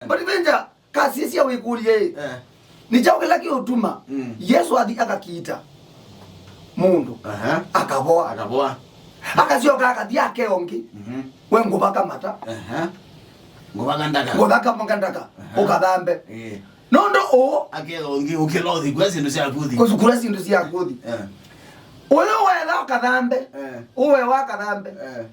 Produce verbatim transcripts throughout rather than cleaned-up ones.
But Benja, kasisya wĩkũlye ĩ. Eh. Nĩ kyaũ kĩla kĩũtuma Mm. Yesu athi akakiita mũndũ, Aha. akavoa. Akavoa. Akasyoka akathi ake ũngĩ. Mhm. We ngũvaka mata. Aha. Ngũvaka ndaka. Ngũvaka mata ndaka. Aha. Ũkathambe. Ĩĩ. Nũndũ ũũ Aketha ũngĩ ũkĩla ũthi kwa syĩndũ syaku ũthi. Kũsukula syĩndũ syaku ũthi. Eh. Ũyũ wetha ũkathambe. Eh. Ũwe wakathambe. Eh.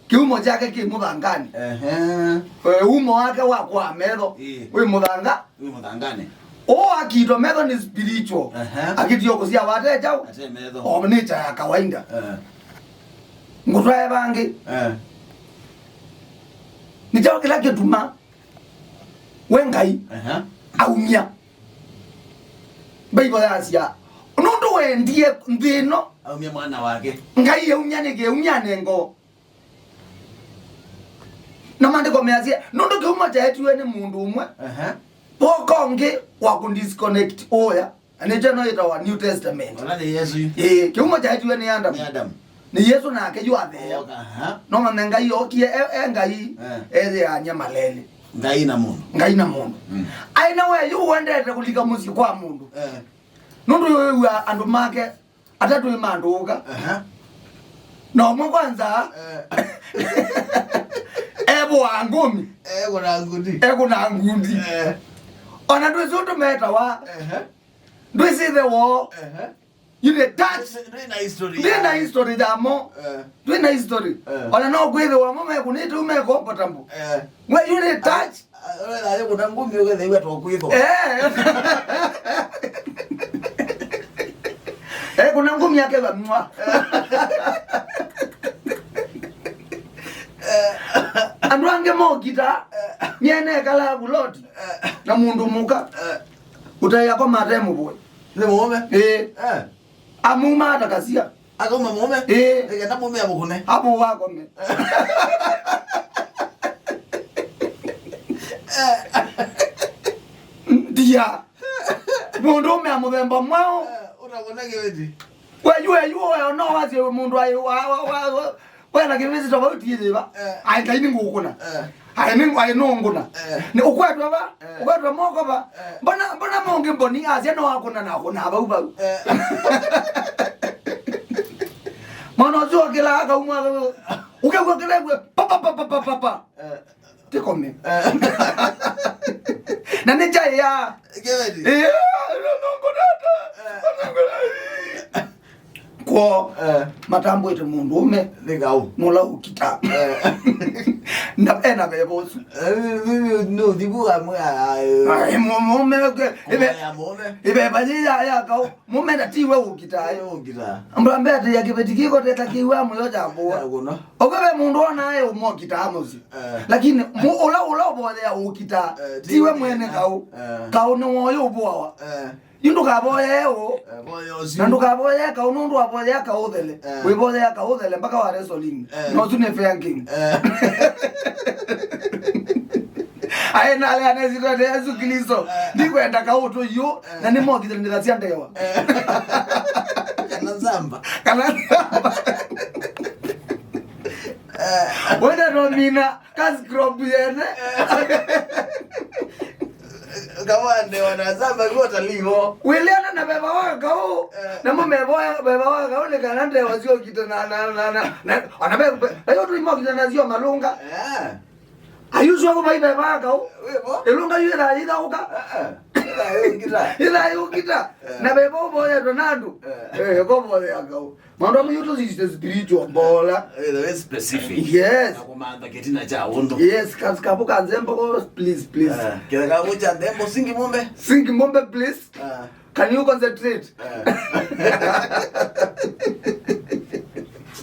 Kĩumo kyake kĩ mũthanganĩ. Ehe. Eh, umo wake wa kwa metho Ĩĩ. wĩ mũthanga. Wĩ mũthanganĩ. Ũũ akitwa metho nĩ spiritual. Ehe. Akitio kũsyawa ate kyaũ? Ate metho. O nature ya kawaida. Eh. Ngũtwae vangĩ. Eh. Nĩ kyaũ kĩla kĩtuma we Ngai Ehe. aumya? Bible yasya, nũndũ wendie nthĩ ĩno. Aumya mwana wake. Ngai aumya nĩkĩ? Aumya anengo. Na maandĩko measya, nũndũ kĩumo kyaetiwe nĩ mũndũ ũmwe, Ehe. voka ũngĩ wa kũdisconnect ũya. Na nĩkyo ĩno yĩtawa New Testament. Ona nĩ Yesu yu. Ĩĩ, kĩumo kyaetiwe nĩ Adamu. Nĩ Adamu. Nĩ Yesu nake yu atheea. Oka, aha. No mane Ngai okie e, e Ngai Eh. ethĩany'a malelĩ. Ngai na mũndũ. Ngai na mũndũ. Mm. Aĩ na we yu wendete kũlika mũsyĩ kwa mũndũ. Eh. Nũndũ yũĩw'a andũ make atatũ ĩmandũũka. Aha. Na ũmwe kwanza Eh. evũaa ngũmi. Ekũna ngundi. Ekũna ngundi. Eh. Ona ndwĩsĩ ũndũ metawa. Ehe. Ndwĩsĩ ĩthe woo. Ehe. You the touch. Ndwĩ na history. Ndwĩ na history yamo. Eh. Ndwĩ na history. Eh. Ona no kwĩthĩwa mo mekũnĩte u me comfortable. Eh. We you the touch. Wethayo kuna ngumi ũgetheiwe to kwitho. Eh. Eh, kuna ngumi yake va mwa. Andũ angĩ mokita, myene kala buloti, na mũndũ mũka, ũtaĩa kwa mate mũvũe. Nĩ mũũme? Eh. Eh. Amuma atakasia. Akauma mũũme? Ĩĩ. Nĩkenda mũũme amũkũne. Amũwa akome. Ndia. Mũndũũme a mũthemba mwaũ? Eh, ũtakũna kĩveti. We, yu, yu, we, no wasye mũndũ aĩ, wa, wa, wa, wa, wena kĩveti tofauti yĩva? Eh. Ai, Ngai nĩngũkũna. Eh. Aĩ nĩ, aĩ nũngũna. Eh. Nĩ ũkwetwa va? Eh. Ũkwetwa moko va? Eh. Mbona, mbona mũngĩ mboni asya no akũna na akũna vau vau. Eh. Mwana ũcio okĩla akaumwa ũkegwa kĩlekwe pa pa pa pa pa pa. Eh. Tikome. Eh. Na nĩ chai ya. Kĩveti. Eh, nũngũnata. Eh. Kwoo, eh, matambwĩte mũndũũme nĩ kaũ. Nũla ũkita. Eh. Na ena veva ũsu. Eh, nĩ ũthivu amwe. Ai, mũũme, mũũme, ĩve-, mũũme. Ĩveva yĩ ya, ya kaũ. Mũũme na tiwe ũkita. Tiwe ũkita. Mbambete ya kĩveti kĩkoteta kĩwa mũyo kya mbũa. Ya kũno. Ũkĩve mũndũ ona aĩ ũmokita mũsyĩ. Eh. Lakini mu-, ũla, ũla ũvoyea ũkita, eh, tiwe mwene kaũ. Eh. Kaũ nĩ woyo ũvoawa. Eh. Yu ndũkavoye ũ. Eh, voya ũsu. Na ndũkavoye kaũ nũndũ wavoyea kaũ ũthele. Eh. Wĩvoyea kaũ ũthele mpaka wa wrestling. Eh. Na ũsu nĩ fair game. Eh. Aĩ nale anesitwa nĩ Yesu Kristo. Eh. Ndikwenda kaũ tũyũ. Eh. Na nĩ mokithanĩra sya ndewa. Eh. Kana samba. Kana samba. Eh. Wenda no mina. Kasi crop yene. Kawande wanasamba kwa talii vo. Wĩleana na veva wa kaũ. Eh. Namo mevoya veva wa kaũ nĩ kana ndewa syokita na, na, na, na, na, ona ve, ve, ve, yo tũimokita nasyo malũnga. Eh. Are you sure vai veva wa kaũ? Wĩvo? Ĩlũnga yu ĩthaa yĩthaũka. Eh, eh. Ĩthaa yũkita. Ĩthaa yũkita. Eh. Na veva ũvoyetwe na andũ. Eh. Eh, ko voya kaũ. Maũndũ amwe yu tũsisye spiritual mbola. Eh, the way specific. Yes. Na kũmantha kĩtina kya ũndũ. Yes, kasi kavu ka nzembo, please, please. Eh, kĩla kavu kya nzembo, singi mũmbe. Singi mũmbe, please. Eh. Can you concentrate? Eh.